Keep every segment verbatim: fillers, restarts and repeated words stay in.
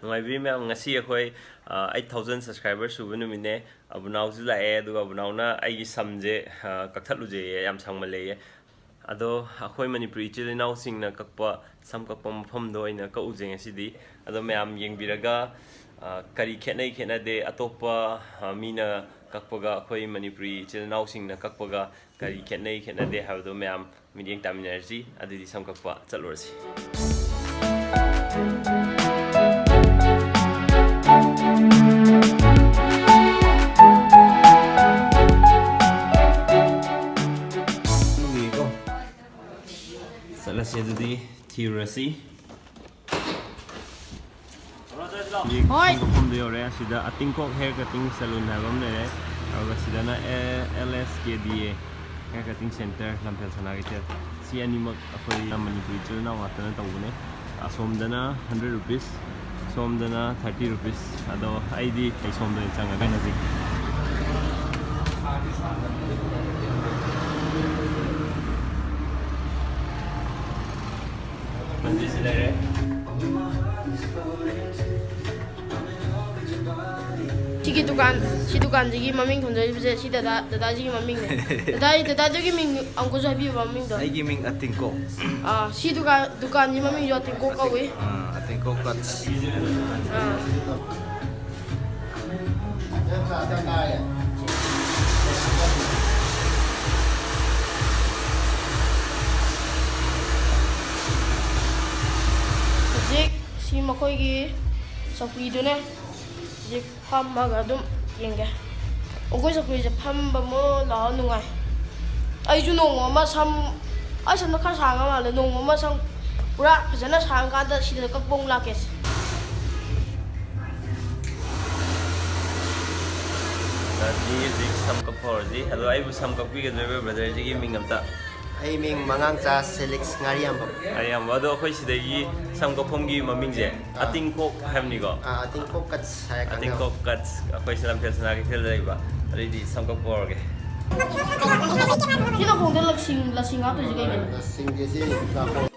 ꯅꯨꯡꯉꯥꯏꯕꯤꯔꯤ ꯃꯌꯥꯝ, ꯉꯁꯤ ꯑꯩꯈꯣꯏ ꯑꯩꯠ ꯊꯥꯎꯖꯟ ꯁꯕꯁꯀ꯭ꯔꯥꯏꯕꯔ ꯁꯨꯕ ꯅꯨꯃꯤꯠꯅꯦ꯫ ꯑꯕꯨꯅꯥꯎꯁꯨ ꯂꯥꯛꯑꯦ, ꯑꯗꯨꯒ ꯑꯕꯨꯅꯥꯎꯅ ꯑꯩꯒꯤ ꯁꯝꯁꯦ ꯀꯛꯊꯠꯂꯨꯖꯩꯌꯦ, ꯌꯥꯝ ꯁꯥꯡꯃꯜꯂꯦꯌꯦ꯫ ꯑꯗꯣ ꯑꯩꯈꯣꯏ ꯃꯅꯤꯄꯨꯔꯤ ꯏꯆꯤꯜ ꯏꯅꯥꯎꯁꯤꯡꯅ ꯀꯛꯄ ꯁꯝ ꯀꯛꯄ ꯃꯐꯝꯗꯣ ꯑꯣꯏꯅ ꯀꯛꯎꯖꯦ ꯉꯁꯤꯗꯤ꯫ ꯑꯗꯣ ꯃꯌꯥꯝ ꯌꯦꯡꯕꯤꯔꯒ ꯀꯔꯤ ꯈꯦꯠꯅꯩ ꯈꯦꯠꯅꯗꯦ, ꯑꯇꯣꯞꯄ ꯃꯤꯅ ꯀꯛꯄꯒ ꯑꯩꯈꯣꯏ ꯃꯅꯤꯄꯨꯔꯤ ꯏꯆꯤꯜ ꯏꯅꯥꯎꯁꯤꯡꯅ ꯀꯛꯄꯒ ꯀꯔꯤ ꯈꯦꯠꯅꯩ ꯈꯦꯠꯅꯗꯦ ꯍꯥꯏꯕꯗꯣ ꯃꯌꯥꯝ ꯃꯤꯠꯌꯦꯡ ꯇꯥꯃꯤꯟꯅꯔꯁꯤ꯫ ꯑꯗꯨꯗꯤ ꯁꯝ ꯀꯛꯄ ꯆꯠꯂꯨꯔꯁꯤ꯫ ꯆꯠꯂꯁꯤ ꯑꯗꯨꯗꯤ, ꯊꯤꯔꯨꯔꯁꯤ꯫ ꯍꯣꯏ꯫ ꯃꯐꯝꯗ ꯌꯧꯔꯦ꯫ ꯑꯁꯤꯗ ꯑꯇꯤꯡꯀꯣꯛ ꯍꯦꯌꯔ ꯀꯠꯇꯤꯡ ꯁꯦꯂꯨꯟ ꯍꯥꯏꯕ ꯑꯃ ꯂꯩꯔꯦ꯫ ꯑꯗꯨꯒ ꯁꯤꯗꯅ ꯑꯦꯜ ꯑꯦꯁ ꯀꯦ ꯗꯤ ꯑꯦ ꯍꯦꯌꯔ ꯀꯠꯇꯤꯡ ꯁꯦꯟꯇꯔ, ꯂꯝꯐꯦꯜ ꯁꯅꯥ ꯀꯩꯊꯦꯜ꯫ ꯁꯤ ꯑꯅꯤꯃꯛ ꯑꯩꯈꯣꯏ ꯃꯅꯤꯄꯨꯔꯤ ꯏꯆꯤꯜ ꯏꯅꯥꯎ ꯉꯥꯛꯇꯅ ꯇꯧꯕꯅꯦ꯫ ꯑꯁꯣꯝꯗꯅ ꯍꯟꯗ꯭ꯔꯦꯠ ꯔꯨꯄꯤꯁ, ꯁꯣꯝꯗꯅ ꯊꯥꯔꯇꯤ ꯔꯨꯄꯤꯁ꯫ ꯑꯗꯣ ꯑꯩꯗꯤ ꯑꯩ ꯁꯣꯝꯗ ꯑꯣꯏꯅ ꯆꯪꯉꯒꯦ ꯍꯧꯖꯤꯛ꯫ ꯁꯤꯒꯤ ꯗꯨꯀꯥꯟ, ꯁꯤ ꯗꯨꯀꯥꯟꯁꯤꯒꯤ ꯃꯃꯤꯡ ꯊꯣꯟꯖꯔꯤꯕꯁꯦ ꯁꯤ ꯗꯗꯥ, ꯗꯗꯥꯁꯤꯒꯤ ꯃꯃꯤꯡꯅꯦ꯫ ꯗꯗꯥ, ꯗꯗꯥꯗꯨꯒꯤ ꯃꯤꯡ ꯑꯃꯨꯛꯀꯁꯨ ꯍꯥꯏꯕꯤꯌꯨꯕ ꯃꯃꯤꯡꯗꯣ꯫ ꯑꯩꯒꯤ ꯃꯤꯡ ꯑꯇꯤꯡꯀꯣꯛ꯫ ꯑꯥ, ꯁꯤ ꯗꯨꯀꯥꯟ, ꯗꯨꯀꯥꯟꯒꯤ ꯃꯃꯤꯡꯁꯨ ꯑꯇꯤꯡꯀꯣꯛ ꯀꯧꯏ꯫ ꯑꯥ, ꯑꯇꯤꯡꯀꯣꯛ ꯀꯠꯁ꯫ ꯑꯥ꯫ ꯍꯧꯖꯤꯛ ꯁꯤ ꯃꯈꯣꯏꯒꯤ ꯆꯧꯀ꯭ꯔꯤꯗꯨꯅꯦ꯫ ꯍꯧꯖꯤꯛ ꯐꯝꯃꯒ ꯑꯗꯨꯝ ꯌꯦꯡꯒꯦ꯫ ꯑꯩꯈꯣꯏ ꯆꯧꯀ꯭ꯔꯤꯁꯦ ꯐꯝꯕ ꯃꯣ ꯂꯥꯎ ꯅꯨꯡꯉꯥꯏ꯫ ꯑꯩꯁꯨ ꯅꯣꯡꯃ ꯑꯃ ꯁꯝ, ꯑꯩ ꯁꯝꯗꯣ ꯈꯔ ꯁꯥꯡꯉ ꯃꯥꯜꯂꯦ, ꯅꯣꯡꯃ ꯑꯃ ꯁꯝ ꯄꯨꯔꯥ ꯐꯖꯅ ꯁꯥꯡꯉꯀꯥꯟꯗ ꯁꯤꯗ ꯀꯛꯄ ꯑꯃꯨꯛ ꯂꯥꯛꯀꯦꯁꯦ꯫ ꯍꯧꯖꯤꯛ ꯁꯝ ꯀꯛꯄ ꯍꯧꯔꯁꯤ꯫ ꯑꯗꯣ ꯑꯩꯕꯨ ꯁꯝ ꯀꯛꯄꯤꯒꯗꯧꯔꯤꯕ ꯕ꯭ꯔꯗꯔꯁꯤꯒꯤ ꯃꯤꯡ ꯑꯝꯇ꯫ ꯑꯩ ꯃꯤꯡ ꯃꯉꯥꯡꯆꯥ ꯁꯦꯂꯤꯛꯁ ꯉꯥꯔꯤꯌꯥꯝꯕꯝ꯫ ꯉꯥꯔꯤꯌꯥꯝꯕꯝ꯫ ꯑꯗꯣ ꯑꯩꯈꯣꯏ ꯁꯤꯗꯒꯤ ꯁꯝ ꯀꯛꯐꯝꯒꯤ ꯃꯃꯤꯡꯁꯦ ꯑꯥ꯫ ꯑꯇꯤꯡꯀꯣꯛ ꯍꯥꯏꯕꯅꯤꯀꯣ? ꯑꯥ, ꯑꯇꯤꯡꯀꯣꯛ ꯀꯠꯁ ꯍꯥꯏꯔ ꯈꯪꯅꯕ꯫ ꯑꯇꯤꯡꯀꯣꯛ ꯀꯠꯁ, ꯑꯩꯈꯣꯏ ꯁꯤ ꯂꯝꯐꯦꯜ ꯁꯅꯥ ꯀꯩꯊꯦꯜꯗ ꯂꯩꯕ꯫ ꯑꯗꯨꯏꯗꯤ ꯁꯝ ꯀꯛꯄ ꯍꯧꯔꯒꯦ꯫ ꯁꯤ ꯅꯥꯀꯣꯡꯗ ꯂꯁꯤꯡ, ꯂꯁꯤꯡ ꯍꯥꯞꯇꯣꯏꯁꯦ ꯀꯩꯒꯤꯅꯣ? ꯂꯁꯤꯡꯁꯦ ꯁꯤ ꯅꯥꯀꯣꯡ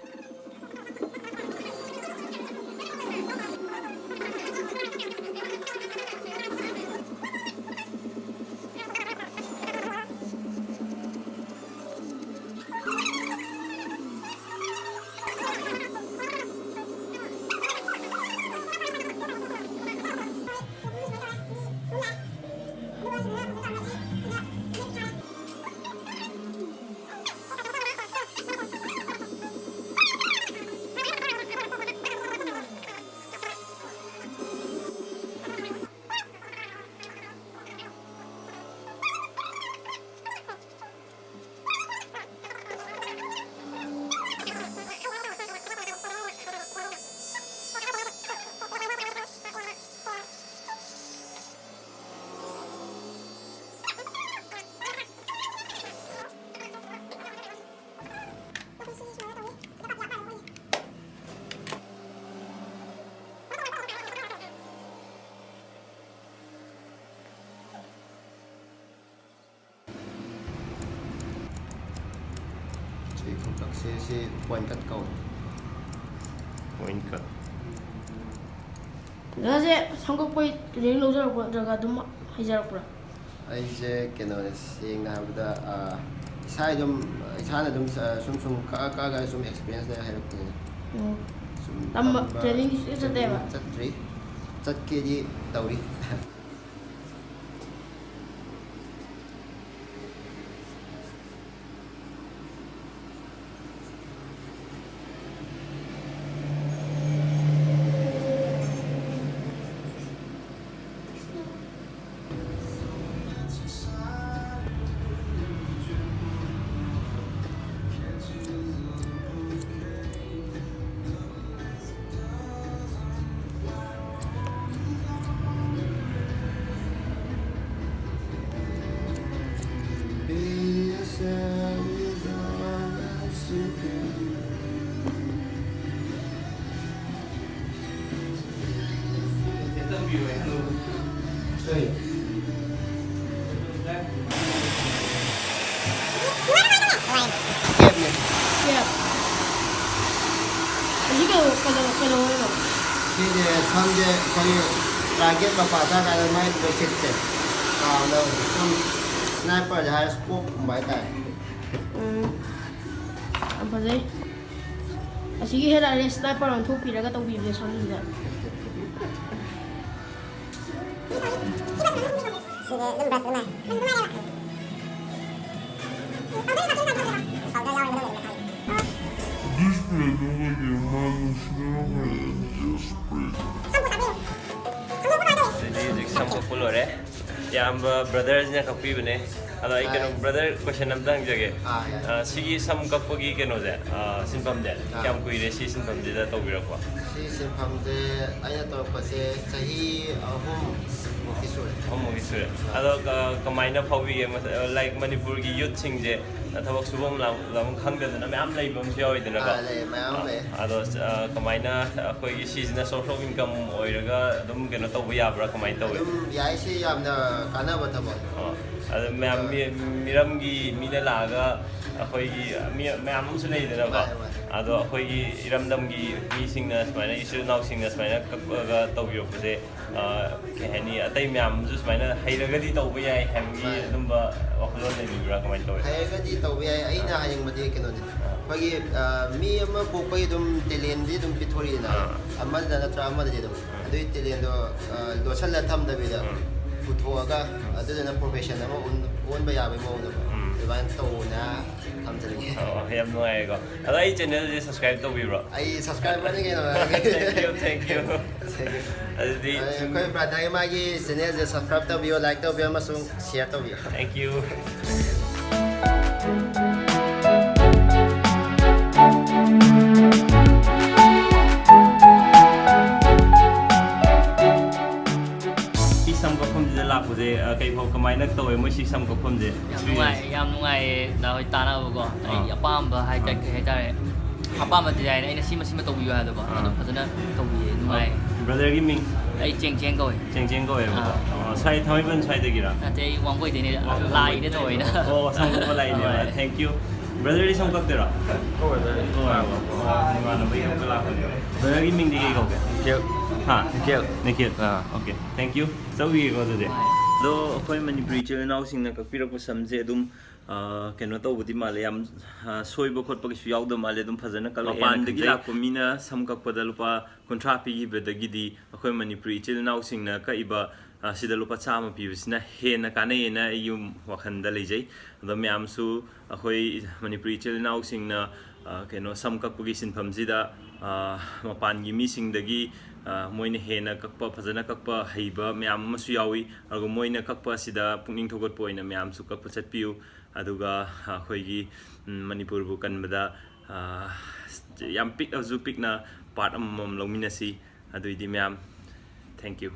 ꯁꯤ, ꯁꯤ point cut ꯀꯧꯏ꯫ Point cut. ꯗꯥꯗꯥꯁꯦ ꯁꯝ ꯀꯛꯄꯩ training ꯂꯧꯖꯔꯛꯄ꯭ꯔꯥ ꯅꯠꯇ꯭ꯔꯒ ꯑꯗꯨꯝ ꯍꯩꯖꯔꯛꯄ꯭ꯔꯥ? ꯑꯩꯁꯦ ꯀꯩꯅꯣꯅꯦ, ꯁꯦꯡꯅ ꯍꯥꯏꯔꯕꯗ, ꯑꯥ, ꯏꯁꯥ ꯑꯗꯨꯝ, ꯏꯁꯥꯅ ꯑꯗꯨꯝ ꯁ-, ꯁꯨꯝ ꯁꯨꯝ ꯀꯛꯑ ꯀꯛꯑꯒ ꯁꯨꯝ experience ꯂꯩꯔ ꯍꯩꯔꯛꯄꯅꯦ꯫ ꯑꯣ꯫ ꯁꯨꯝ ꯇꯝꯕ, ꯇꯝꯕ, training ꯁꯨꯡꯆꯠ ꯆꯠꯇꯦꯕ? training ꯆꯠꯇ꯭ꯔꯤ꯫ ꯆꯠꯀꯦꯗꯤ ꯇꯧꯔꯤ꯫ ꯌꯥ꯫ ꯑꯁꯤ ꯀꯩꯅꯣ, ꯀꯩꯅꯣ, ꯀꯩꯅꯣ ꯑꯣꯏꯔꯣ? ꯁꯤꯁꯦ ꯁꯝꯁꯦ ꯑꯩꯈꯣꯏꯒꯤ target ꯃꯄꯥ ꯆꯥꯀꯥꯟꯗ ꯃꯥꯏ ꯂꯣꯏꯁꯤꯠꯁꯦ ꯇꯥꯕꯗ ꯁꯝ sniper ꯁꯦ ꯍꯥꯏꯔ scope ꯀꯨꯝꯕ ꯍꯥꯏꯇꯥꯔꯦ꯫ ꯎꯝ꯫ ꯌꯥꯝ ꯐꯖꯩ꯫ ꯑꯁꯤꯒꯤ hair arrest sniper ꯑꯣꯟꯊꯣꯛꯄꯤꯔꯒ ꯇꯧꯕꯤꯕꯅꯦ ꯁꯝꯁꯤꯗ꯫ ꯁꯤꯁꯦ ꯑꯗꯨꯝ brush ꯑꯗꯨꯝ ꯃꯥꯏ꯫ Powder ꯌꯥꯎꯔꯤꯕ ꯅꯪ ꯑꯣꯏꯅ ꯈꯜꯂꯤ꯫ ꯑꯗꯩꯗꯤ ꯍꯧꯖꯤꯛ ꯁꯝ ꯀꯛꯄ ꯂꯣꯏꯔꯦ꯫ ꯏꯌꯥꯝꯕ brother ꯁꯤꯅ ꯀꯛꯄꯤꯕꯅꯦ꯫ ꯑꯗꯣ ꯑꯩ ꯀꯩꯅꯣ, brother, question ꯑꯝꯇ ꯍꯪꯖꯒꯦ꯫ ꯑꯥ, ꯌꯥꯏ꯫ ꯑ, ꯁꯤꯒꯤ ꯁꯝ ꯀꯛꯄꯒꯤ ꯀꯩꯅꯣꯁꯦ, ꯑ, ꯁꯤꯟꯐꯝꯁꯦ ꯑꯥ꯫ ꯀꯌꯥꯝ ꯀꯨꯏꯔꯦ ꯁꯤ ꯁꯤꯟꯐꯝꯁꯤꯗ ꯇꯧꯕꯤꯔꯛꯄ? ꯁꯤ ꯁꯤꯟꯐꯝꯁꯦ ꯑꯩꯅ ꯇꯧꯔꯛꯄꯁꯦ ꯆꯍꯤ ꯑꯍꯨꯝ ꯃꯨꯛꯇꯤ ꯁꯨꯔꯦ꯫ ꯑꯍꯨꯝꯃꯨꯛꯇꯤ ꯁꯨꯔꯦ꯫ ꯑꯗꯣ ꯀ-, ꯀꯃꯥꯏꯅ ꯐꯥꯎꯕꯤꯒꯦ? ꯃꯁ-, like, ꯃꯅꯤꯄꯨꯔꯒꯤ youth ꯁꯤꯡꯁꯦ ꯊꯕꯛ ꯁꯨꯐꯝ ꯂꯥꯡꯐꯝ ꯈꯪꯗꯗꯅ ꯃꯌꯥꯝ ꯂꯩꯕ ꯑꯃꯁꯨ ꯌꯥꯎꯋꯤꯗꯅꯀꯣ꯫ ꯑꯥ, ꯂꯩ, ꯃꯌꯥꯝ ꯂꯩ꯫ ꯑꯗꯣ ꯑ, ꯀꯃꯥꯏꯅ ꯑꯩꯈꯣꯏꯒꯤ ꯁꯤꯁꯤꯅ source of income ꯑꯣꯏꯔꯒ ꯑꯗꯨꯝ ꯀꯩꯅꯣ ꯇꯧꯕ ꯌꯥꯕ꯭ꯔꯥ, ꯀꯃꯥꯏꯅ ꯇꯧꯋꯤ? ꯑꯗꯨꯝ ꯌꯥꯏ, ꯁꯤ ꯌꯥꯝꯅ ꯀꯥꯟꯅꯕ ꯊꯕꯛ꯫ ꯑꯣ, ꯑꯗꯣ ꯃꯌꯥꯝ ꯃꯤ- ꯃꯤꯔꯝꯒꯤ ꯃꯤꯅ ꯂꯥꯛꯑꯒ ꯑꯩꯈꯣꯏꯒꯤ ꯃꯤ ꯃꯌꯥꯝ ꯑꯃꯁꯨ ꯂꯩꯗꯅꯀꯣ꯫ ꯃꯥꯅꯦ, ꯃꯥꯅꯦ꯫ ꯑꯗꯣ ꯑꯩꯈꯣꯏꯒꯤ ꯏꯔꯝꯗꯝꯒꯤ ꯃꯤꯁꯤꯡꯅ ꯁꯨꯃꯥꯏꯅ, ꯏꯆꯤꯜ ꯏꯅꯥꯎꯁꯤꯡꯅ ꯁꯨꯃꯥꯏꯅ ꯀꯛꯑꯒ ꯇꯧꯕꯤꯔꯛꯄꯁꯦ, ꯑ, ꯀꯩ ꯍꯥꯏꯅꯤ, ꯑꯇꯩ ꯃꯌꯥꯝꯁꯨ ꯁꯨꯃꯥꯏꯅ ꯍꯩꯔꯒꯗꯤ ꯇꯧꯕ ꯌꯥꯏ ꯍꯥꯏꯕꯒꯤ ꯃꯥꯅꯦ꯫ ꯑꯗꯨꯝꯕ ꯋꯥꯈꯜꯂꯣꯟ ꯂꯩꯕꯤꯕ꯭ꯔꯥ, ꯀꯃꯥꯏꯅ ꯇꯧꯋꯤ? ꯍꯩꯔꯒꯗꯤ ꯇꯧꯕ ꯌꯥꯏ꯫ ꯑꯩꯅ ꯍꯥꯏꯅꯤꯡꯕꯗꯤ ꯀꯩꯅꯣꯅꯤ, ꯑꯩꯈꯣꯏꯒꯤ, ꯑ, ꯃꯤ ꯑꯃ ꯄꯣꯛꯄꯒꯤ ꯑꯗꯨꯝ talentꯗꯤ ꯑꯗꯨꯝ ꯄꯤꯊꯣꯔꯛꯏꯗꯅ, ꯑꯥ꯫ ꯑꯃꯗ ꯅꯠꯇ꯭ꯔꯒ ꯑꯃꯗꯗꯤ ꯑꯗꯨꯝ꯫ ꯑꯗꯨꯒꯤ talentꯗꯣ, ꯑ, ꯂꯣꯠꯁꯤꯜꯂ ꯊꯝꯗꯕꯤꯗ ꯎꯝ꯫ ꯄꯨꯊꯣꯛꯑꯒ ꯑꯗꯨꯗꯨꯅ profession ꯑꯃ ꯑꯣꯟ- ꯑꯣꯟꯕ ꯌꯥꯕꯒꯤ ꯃꯑꯣꯡꯗ ꯎꯝ꯫ ꯑꯗꯨꯃꯥꯏꯅ ꯇꯧꯅ ꯊꯝꯖꯅꯤꯡꯉꯤ꯫ ꯑꯣ, ꯌꯥꯝ ꯅꯨꯡꯉꯥꯏꯔꯦꯀꯣ꯫ ꯑꯗꯣ ꯑꯩ channelꯁꯦ subscribe ꯇꯧꯕꯤꯕ꯭ꯔꯣ? ꯑꯩ subscriberꯅꯤ ꯀꯩꯅꯣ꯫ Thank you, thank you. ꯑꯗꯨꯗꯤ ꯑꯩꯈꯣꯏ brotherꯒꯤ ꯃꯥꯒꯤ channelꯁꯦ subscribe ꯇꯧꯕꯤꯌꯣ, like ꯇꯧꯕꯤꯌꯣ ꯑꯃꯁꯨꯡ share ꯇꯧꯕꯤꯌꯣ꯫ Thank you. ꯁꯤ ꯁꯝ ꯀꯛꯐꯝꯁꯤꯗ ꯂꯥꯛꯄꯁꯦ, ꯑ, ꯀꯩ ꯐꯥꯎ, ꯀꯃꯥꯏꯅ ꯇꯧꯋꯦ ꯃꯣꯏ ꯁꯤ ꯁꯝ ꯀꯛꯐꯝꯁꯦ? ꯌꯥꯝ ꯅꯨꯡꯉꯥꯏ, ꯌꯥꯝ ꯅꯨꯡꯉꯥꯏꯌꯦ ꯗꯥ ꯍꯣꯏ ꯇꯥꯟꯅꯕꯀꯣ꯫ ꯑꯩ ꯑꯥ꯫ ꯑꯄꯥꯝꯕ ꯍꯥꯏꯇꯥꯔꯦ, ꯑꯥ꯫ ꯀꯩ ꯍꯥꯏꯇꯥꯔꯦ, ꯑꯄꯥꯝꯕ design, ꯑꯩꯅ ꯁꯤꯃ ꯁꯤꯃ ꯇꯧꯕꯤꯌꯨ ꯍꯥꯏꯕꯗꯣꯀꯣ, ꯑꯥ꯫ ꯑꯗꯨꯝ ꯐꯖꯅ ꯇꯧꯕꯤꯌꯦ, ꯅꯨꯡꯉꯥꯏ꯫ Brotherꯒꯤ ꯃꯤꯡ? ꯑꯩ ꯆꯦꯡ ꯆꯦꯡ ꯀꯧꯋꯦ꯫ ꯆꯦꯡ ꯆꯦꯡ ꯀꯧꯋꯦꯕꯀꯣ꯫ ꯑꯥ꯫ ꯑꯣ, ꯁ꯭ꯋꯥꯏ ꯊꯥꯡꯃꯩꯕꯟ ꯁ꯭ꯋꯥꯏꯗꯒꯤꯔꯥ? ꯅꯠꯇꯦ, ꯑꯩ ꯋꯥꯡꯒꯣꯏꯗꯩꯅꯦ, ꯂꯥꯏꯗ ꯇꯧꯋꯦꯅ꯫ ꯑꯣ, ꯁꯝ ꯀꯛꯄ ꯂꯥꯏꯅꯦꯕ꯫ ꯍꯣꯏ꯫ Thank you. Brotherꯗꯤ ꯁꯝ ꯀꯛꯇꯣꯏꯔꯣ? ꯀꯛꯑꯣꯏꯗ, ꯑꯩ ꯀꯛꯑꯣꯏꯕ꯫ ꯑꯣ, ꯏꯃꯥꯟꯅꯕꯒꯤ ꯀꯛꯄ ꯂꯥꯛꯄꯅꯦꯕ꯫ Brotherꯒꯤ ꯃꯤꯡꯗꯤ ꯀꯩ ꯀꯧꯒꯦ? ꯍꯥ? ꯅꯤꯈꯤꯜ꯫ ꯑꯥ꯫ Okay, thank you. ꯆꯠꯂꯨꯈꯤꯒꯦꯀꯣ ꯑꯗꯨꯗꯤ꯫ ꯑꯗꯣ ꯑꯩꯈꯣꯏ ꯃꯅꯤꯄꯨꯔꯤ ꯏꯆꯤꯜ ꯏꯅꯥꯎꯁꯤꯡꯅ ꯀꯛꯄꯤꯔꯛꯄ ꯁꯝꯁꯦ ꯑꯗꯨꯝ, ꯑꯥ, ꯀꯩꯅꯣ ꯇꯧꯕꯗꯤ ꯃꯥꯜꯂꯦ, ꯌꯥꯝ, ꯑꯥ, ꯁꯣꯏꯕ ꯈꯣꯠꯄ ꯀꯩꯁꯨ ꯌꯥꯎꯗꯕ ꯃꯥꯜꯂꯦ, ꯑꯗꯨꯝ ꯐꯖꯅ ꯀꯛꯂꯛꯑꯦ ꯍꯥꯏꯅ ꯈꯟꯖꯩ꯫ ꯃꯄꯥꯟꯗꯒꯤ ꯂꯥꯛꯄ ꯃꯤꯅ ꯁꯝ ꯀꯛꯄꯗ ꯂꯨꯄꯥ ꯀꯨꯟꯊ꯭ꯔꯥ ꯄꯤꯈꯤꯕꯗꯒꯤꯗꯤ ꯑꯩꯈꯣꯏ ꯃꯅꯤꯄꯨꯔꯤ ꯏꯆꯤꯜ ꯏꯅꯥꯎꯁꯤꯡꯅ ꯀꯛꯏꯕ, ꯑ, ꯁꯤꯗ ꯂꯨꯄꯥ ꯆꯥꯝꯃ ꯄꯤꯕꯁꯤꯅ ꯍꯦꯟꯅ ꯀꯥꯟꯅꯩꯌꯦꯅ ꯑꯩꯒꯤ ꯋꯥꯈꯜꯗ ꯂꯩꯖꯩ꯫ ꯑꯗꯣ ꯃꯌꯥꯝꯁꯨ ꯑꯩꯈꯣꯏ ꯃꯅꯤꯄꯨꯔꯤ ꯏꯆꯤꯜ ꯏꯅꯥꯎꯁꯤꯡꯅ, ꯑ, ꯀꯩꯅꯣ, ꯁꯝ ꯀꯛꯄꯒꯤ ꯁꯤꯟꯐꯝꯁꯤꯗ, ꯑ, ꯃꯄꯥꯟꯒꯤ ꯃꯤꯁꯤꯡꯗꯒꯤ, ꯑ, ꯃꯣꯏꯅ ꯍꯦꯟꯅ ꯀꯛꯄ, ꯐꯖꯅ ꯀꯛꯄ ꯍꯩꯕ ꯃꯌꯥꯝ ꯑꯃꯁꯨ ꯌꯥꯎꯏ꯫ ꯑꯗꯨꯒ ꯃꯣꯏꯅ ꯀꯛꯄ ꯑꯁꯤꯗ ꯄꯨꯛꯅꯤꯡ ꯊꯧꯒꯠꯄ ꯑꯣꯏꯅ ꯃꯌꯥꯝꯁꯨ ꯀꯛꯄ ꯆꯠꯄꯤꯌꯨ꯫ ꯑꯗꯨꯒ ꯑꯩꯈꯣꯏꯒꯤ, ꯎꯝ, ꯃꯅꯤꯄꯨꯔꯕꯨ ꯀꯟꯕꯗ, ꯑ, ꯌꯥꯝ ꯄꯤꯛꯑꯁꯨ ꯄꯤꯛꯅ part ꯑꯃꯃꯝ ꯂꯧꯃꯤꯟꯅꯁꯤ꯫ ꯑꯗꯨꯏꯗꯤ ꯃꯌꯥꯝ, thank you꯫